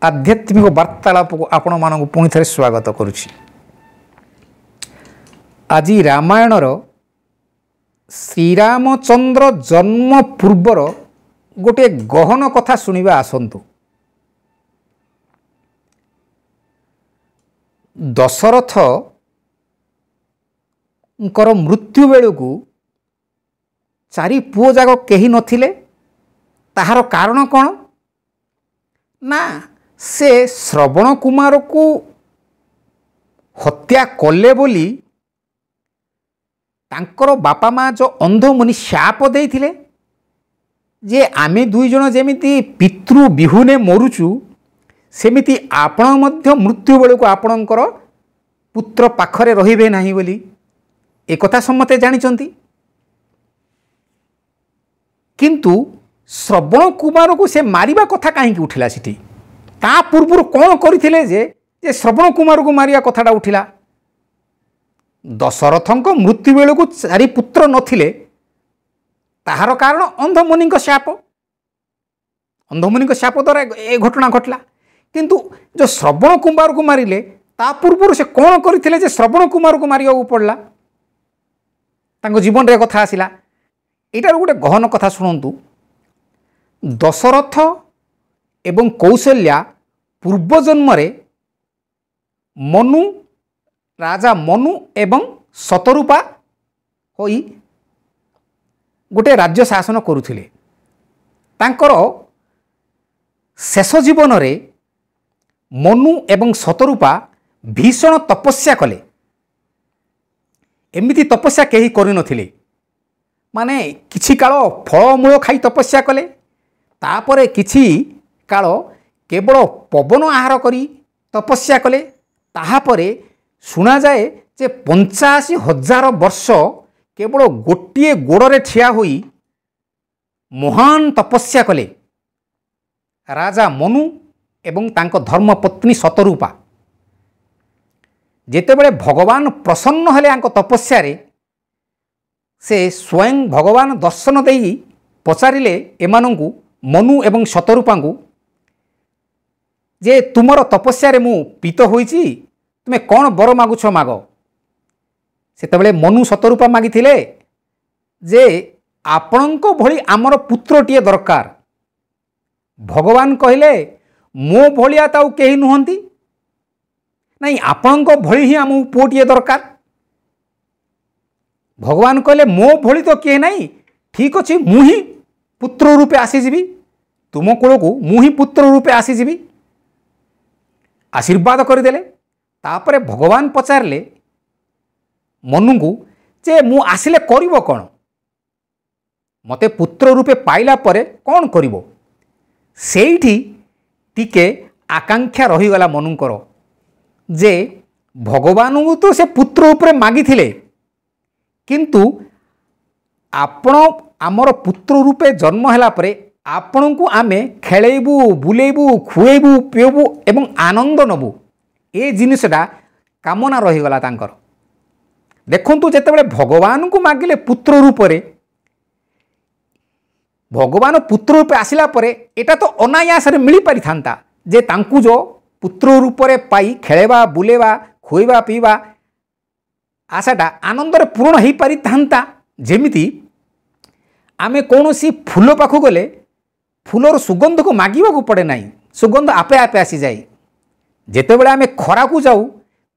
ଆଧ୍ୟାତ୍ମିକ ବାର୍ତ୍ତାଳାପକୁ ଆପଣମାନଙ୍କୁ ପୁଣି ଥରେ ସ୍ୱାଗତ କରୁଛି। ଆଜି ରାମାୟଣର ଶ୍ରୀରାମଚନ୍ଦ୍ର ଜନ୍ମ ପୂର୍ବର ଗୋଟିଏ ଗହନ କଥା ଶୁଣିବା ଆସନ୍ତୁ। ଦଶରଥଙ୍କର ମୃତ୍ୟୁ ବେଳକୁ ଚାରି ପୁଅ ଯାକ କେହି ନଥିଲେ। ତାହାର କାରଣ କ'ଣ ନା, ସେ ଶ୍ରବଣ କୁମାରକୁ ହତ୍ୟା କଲେ ବୋଲି ତାଙ୍କର ବାପା ମା ଯେଉଁ ଅନ୍ଧମୁନି ଶାପ ଦେଇଥିଲେ ଯେ ଆମେ ଦୁଇ ଜଣ ଯେମିତି ପିତୃ ବିହୁନେ ମରୁଛୁ, ସେମିତି ଆପଣ ମଧ୍ୟ ମୃତ୍ୟୁ ବେଳକୁ ଆପଣଙ୍କର ପୁତ୍ର ପାଖରେ ରହିବେ ନାହିଁ ବୋଲି। ଏକଥା ସମସ୍ତେ ଜାଣିଛନ୍ତି। କିନ୍ତୁ ଶ୍ରବଣ କୁମାରକୁ ସେ ମାରିବା କଥା କାହିଁକି ଉଠିଲା ସେଠି? ତା ପୂର୍ବରୁ କ'ଣ କରିଥିଲେ ଯେ ଶ୍ରବଣ କୁମାରକୁ ମାରିବା କଥାଟା ଉଠିଲା? ଦଶରଥଙ୍କ ମୃତ୍ୟୁ ବେଳକୁ ଚାରି ପୁତ୍ର ନଥିଲେ, ତାହାର କାରଣ ଅନ୍ଧମୁନିଙ୍କ ଶାପ। ଅନ୍ଧମୁନିଙ୍କ ଶାପ ଦ୍ୱାରା ଏ ଘଟଣା ଘଟିଲା। କିନ୍ତୁ ଯେଉଁ ଶ୍ରବଣ କୁମାରକୁ ମାରିଲେ, ତା ପୂର୍ବରୁ ସେ କ'ଣ କରିଥିଲେ ଯେ ଶ୍ରବଣ କୁମାରକୁ ମାରିବାକୁ ପଡ଼ିଲା? ତାଙ୍କ ଜୀବନରେ କଥା ଆସିଲା। ଏଇଟାର ଗୋଟେ ଗହନ କଥା ଶୁଣନ୍ତୁ। ଦଶରଥ ଏବଂ କୌଶଲ୍ୟା ପୂର୍ବଜନ୍ମରେ ମନୁ, ରାଜା ମନୁ ଏବଂ ଶତରୂପା ହୋଇ ଗୋଟେ ରାଜ୍ୟ ଶାସନ କରୁଥିଲେ। ତାଙ୍କର ଶେଷ ଜୀବନରେ ମନୁ ଏବଂ ଶତରୂପା ଭୀଷଣ ତପସ୍ୟା କଲେ। ଏମିତି ତପସ୍ୟା କେହି କରିନଥିଲେ। ମାନେ କିଛି କାଳ ଫଳମୂଳ ଖାଇ ତପସ୍ୟା କଲେ, ତାପରେ କିଛି କାଳ କେବଳ ପବନ ଆହାର କରି ତପସ୍ୟା କଲେ। ତାହାପରେ ଶୁଣାଯାଏ ଯେ 85,000 ବର୍ଷ କେବଳ ଗୋଟିଏ ଗୋଡ଼ରେ ଠିଆ ହୋଇ ମହାନ ତପସ୍ୟା କଲେ ରାଜା ମନୁ ଏବଂ ତାଙ୍କ ଧର୍ମପତ୍ନୀ ଶତରୂପା। ଯେତେବେଳେ ଭଗବାନ ପ୍ରସନ୍ନ ହେଲେ ଆଙ୍କ ତପସ୍ୟାରେ, ସେ ସ୍ୱୟଂ ଭଗବାନ ଦର୍ଶନ ଦେଇ ପଚାରିଲେ ଏମାନଙ୍କୁ, ମନୁ ଏବଂ ଶତରୂପାଙ୍କୁ, ଯେ ତୁମର ତପସ୍ୟାରେ ମୁଁ ପ୍ରୀତ ହୋଇଛି, ତୁମେ କ'ଣ ବର ମାଗୁଛ ମାଗ। ସେତେବେଳେ ମନୁ ଶତରୂପା ମାଗିଥିଲେ ଯେ ଆପଣଙ୍କ ଭଳି ଆମର ପୁତ୍ରଟିଏ ଦରକାର। ଭଗବାନ କହିଲେ ମୋ ଭଳିଆ ତ ଆଉ କେହି ନୁହନ୍ତି, ନାଇଁ ଆପଣଙ୍କ ଭଳି ହିଁ ଆମକୁ ପୁଅଟିଏ ଦରକାର। ଭଗବାନ କହିଲେ ମୋ ଭଳି ତ କିଏ ନାହିଁ, ଠିକ୍ ଅଛି ମୁଁ ହିଁ ପୁତ୍ର ରୂପେ ଆସିଯିବି ତୁମ କୂଳକୁ, ମୁଁ ହିଁ ପୁତ୍ର ରୂପେ ଆସିଯିବି। ଆଶୀର୍ବାଦ କରିଦେଲେ। ତାପରେ ଭଗବାନ ପଚାରିଲେ ମନୁଙ୍କୁ ଯେ ମୁଁ ଆସିଲେ କରିବ କ'ଣ, ମୋତେ ପୁତ୍ର ରୂପେ ପାଇଲା ପରେ କ'ଣ କରିବ? ସେଇଠି ଟିକେ ଆକାଂକ୍ଷା ରହିଗଲା ମନୁଙ୍କର ଯେ ଭଗବାନଙ୍କୁ ତ ସେ ପୁତ୍ର ଉପରେ ମାଗିଥିଲେ, କିନ୍ତୁ ଆପଣ ଆମର ପୁତ୍ର ରୂପେ ଜନ୍ମ ହେଲା ପରେ ଆପଣଙ୍କୁ ଆମେ ଖେଳେଇବୁ, ବୁଲେଇବୁ, ଖୁଏଇବୁ, ପିଇବୁ ଏବଂ ଆନନ୍ଦ ନେବୁ, ଏ ଜିନିଷଟା କାମନା ରହିଗଲା ତାଙ୍କର। ଦେଖନ୍ତୁ, ଯେତେବେଳେ ଭଗବାନଙ୍କୁ ମାଗିଲେ ପୁତ୍ର ରୂପରେ, ଭଗବାନ ପୁତ୍ର ରୂପେ ଆସିଲା ପରେ ଏଇଟା ତ ଅନାୟାସରେ ମିଳିପାରିଥାନ୍ତା ଯେ ତାଙ୍କୁ ଯେଉଁ ପୁତ୍ର ରୂପରେ ପାଇ ଖେଳେଇବା, ବୁଲେଇବା, ଖୁଏଇବା, ପିଇବା ଆଶାଟା ଆନନ୍ଦରେ ପୂରଣ ହୋଇପାରିଥାନ୍ତା। ଯେମିତି ଆମେ କୌଣସି ଫୁଲ ପାଖକୁ ଗଲେ ଫୁଲର ସୁଗନ୍ଧକୁ ମାଗିବାକୁ ପଡ଼େ ନାହିଁ, ସୁଗନ୍ଧ ଆପେ ଆପେ ଆସିଯାଏ। ଯେତେବେଳେ ଆମେ ଖରାକୁ ଯାଉ,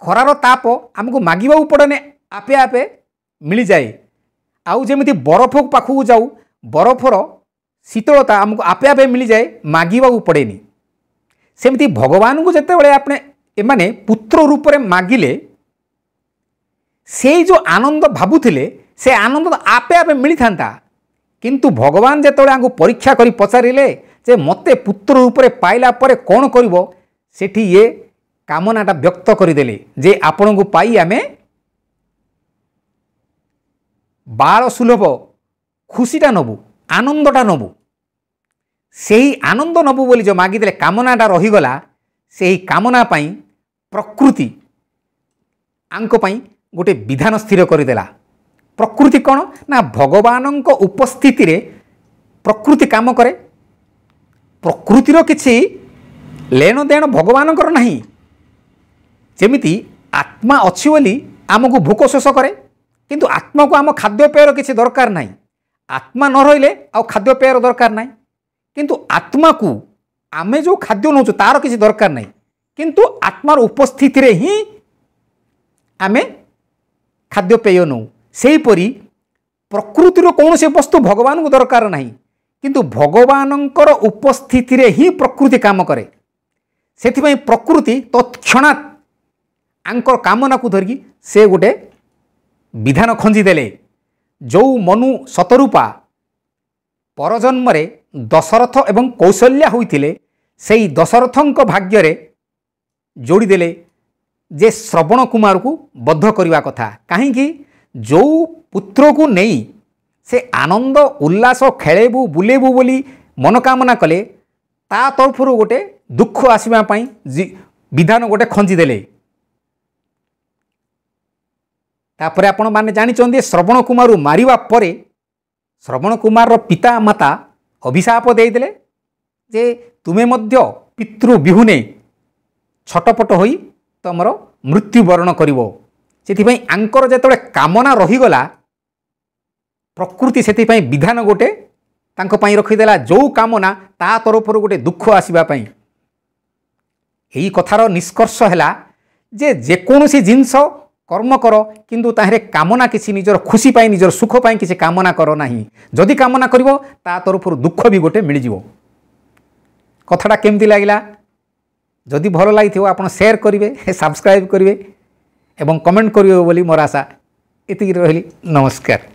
ଖରାର ତାପ ଆମକୁ ମାଗିବାକୁ ପଡ଼େନି, ଆପେ ଆପେ ମିଳିଯାଏ। ଆଉ ଯେମିତି ବରଫ ପାଖକୁ ଯାଉ, ବରଫର ଶୀତଳତା ଆମକୁ ଆପେ ଆପେ ମିଳିଯାଏ, ମାଗିବାକୁ ପଡ଼େନି। ସେମିତି ଭଗବାନଙ୍କୁ ଯେତେବେଳେ ଆପଣ ଏମାନେ ପୁତ୍ର ରୂପରେ ମାଗିଲେ, ସେଇ ଯେଉଁ ଆନନ୍ଦ ଭାବୁଥିଲେ ସେ ଆନନ୍ଦ ଆପେ ଆପେ ମିଳିଥାନ୍ତା। କିନ୍ତୁ ଭଗବାନ ଯେତେବେଳେ ଆଙ୍କୁ ପରୀକ୍ଷା କରି ପଚାରିଲେ ଯେ ମୋତେ ପୁତ୍ର ରୂପରେ ପାଇଲା ପରେ କ'ଣ କରିବ, ସେଠି ଇଏ କାମନାଟା ବ୍ୟକ୍ତ କରିଦେଲେ ଯେ ଆପଣଙ୍କୁ ପାଇ ଆମେ ବାଳ ସୁଲଭ ଖୁସିଟା ନେବୁ, ଆନନ୍ଦଟା ନେବୁ। ସେହି ଆନନ୍ଦ ନେବୁ ବୋଲି ଯେଉଁ ମାଗିଦେଲେ, କାମନାଟା ରହିଗଲା। ସେହି କାମନା ପାଇଁ ପ୍ରକୃତି ଆଙ୍କ ପାଇଁ ଗୋଟେ ବିଧାନ ସ୍ଥିର କରିଦେଲା। ପ୍ରକୃତି କ'ଣ ନା, ଭଗବାନଙ୍କ ଉପସ୍ଥିତିରେ ପ୍ରକୃତି କାମ କରେ। ପ୍ରକୃତିର କିଛି ଲେଣ ଦେଣ ଭଗବାନଙ୍କର ନାହିଁ। ଯେମିତି ଆତ୍ମା ଅଛି ବୋଲି ଆମକୁ ଭୋକ ଶୋଷ କରେ, କିନ୍ତୁ ଆତ୍ମାକୁ ଆମ ଖାଦ୍ୟପେୟର କିଛି ଦରକାର ନାହିଁ। ଆତ୍ମା ନ ରହିଲେ ଆଉ ଖାଦ୍ୟପେୟର ଦରକାର ନାହିଁ, କିନ୍ତୁ ଆତ୍ମାକୁ ଆମେ ଯେଉଁ ଖାଦ୍ୟ ନେଉଛୁ ତାର କିଛି ଦରକାର ନାହିଁ, କିନ୍ତୁ ଆତ୍ମାର ଉପସ୍ଥିତିରେ ହିଁ ଆମେ ଖାଦ୍ୟପେୟ ନେଉ। ସେହିପରି ପ୍ରକୃତିର କୌଣସି ବସ୍ତୁ ଭଗବାନଙ୍କୁ ଦରକାର ନାହିଁ, କିନ୍ତୁ ଭଗବାନଙ୍କର ଉପସ୍ଥିତିରେ ହିଁ ପ୍ରକୃତି କାମ କରେ। ସେଥିପାଇଁ ପ୍ରକୃତି ତତ୍କ୍ଷଣାତ୍ ଆଙ୍କର କାମନାକୁ ଧରିକି ସେ ଗୋଟେ ବିଧାନ ଖଞ୍ଜିଦେଲେ। ଯେଉଁ ମନୁ ଶତରୂପା ପରଜନ୍ମରେ ଦଶରଥ ଏବଂ କୌଶଲ୍ୟା ହୋଇଥିଲେ, ସେଇ ଦଶରଥଙ୍କ ଭାଗ୍ୟରେ ଯୋଡ଼ିଦେଲେ ଯେ ଶ୍ରବଣ କୁମାରକୁ ବଦ୍ଧ କରିବା କଥା। କାହିଁକି? ଯେଉଁ ପୁତ୍ରକୁ ନେଇ ସେ ଆନନ୍ଦ ଉଲ୍ଲାସ ଖେଳେବୁ ବୁଲେବୁ ବୋଲି ମନୋକାମନା କଲେ, ତା ତରଫରୁ ଗୋଟେ ଦୁଃଖ ଆସିବା ପାଇଁ ବିଧାନ ଗୋଟେ ଖଞ୍ଜିଦେଲେ। ତାପରେ ଆପଣମାନେ ଜାଣିଛନ୍ତି, ଶ୍ରବଣ କୁମାରକୁ ମାରିବା ପରେ ଶ୍ରବଣ କୁମାରର ପିତା ମାତା ଅଭିଶାପ ଦେଇଦେଲେ ଯେ ତୁମେ ମଧ୍ୟ ପିତୃ ବିହୁନେ ଛଟପଟ ହୋଇ ତୁମର ମୃତ୍ୟୁବରଣ କରିବ। ସେଥିପାଇଁ ଆଙ୍କର ଯେତେବେଳେ କାମନା ରହିଗଲା, ପ୍ରକୃତି ସେଥିପାଇଁ ବିଧାନ ଗୋଟେ ତାଙ୍କ ପାଇଁ ରଖିଦେଲା, ଯେଉଁ କାମନା ତା ତରଫରୁ ଗୋଟେ ଦୁଃଖ ଆସିବା ପାଇଁ। ଏହି କଥାର ନିଷ୍କର୍ଷ ହେଲା ଯେ ଯେକୌଣସି ଜିନିଷ କର୍ମ କର, କିନ୍ତୁ ତାହିଁରେ କାମନା କିଛି ନିଜର ଖୁସି ପାଇଁ, ନିଜର ସୁଖ ପାଇଁ କିଛି କାମନା କର ନାହିଁ। ଯଦି କାମନା କରିବ, ତା ତରଫରୁ ଦୁଃଖ ବି ଗୋଟେ ମିଳିଯିବ। କଥାଟା କେମିତି ଲାଗିଲା? ଯଦି ଭଲ ଲାଗିଥିବ ଆପଣ ସେୟାର କରିବେ, ସବସ୍କ୍ରାଇବ୍ କରିବେ ଏବଂ କମେଣ୍ଟ କରିବେ ବୋଲି ମୋର ଆଶା। ଏତିକି ରହିଲି, ନମସ୍କାର।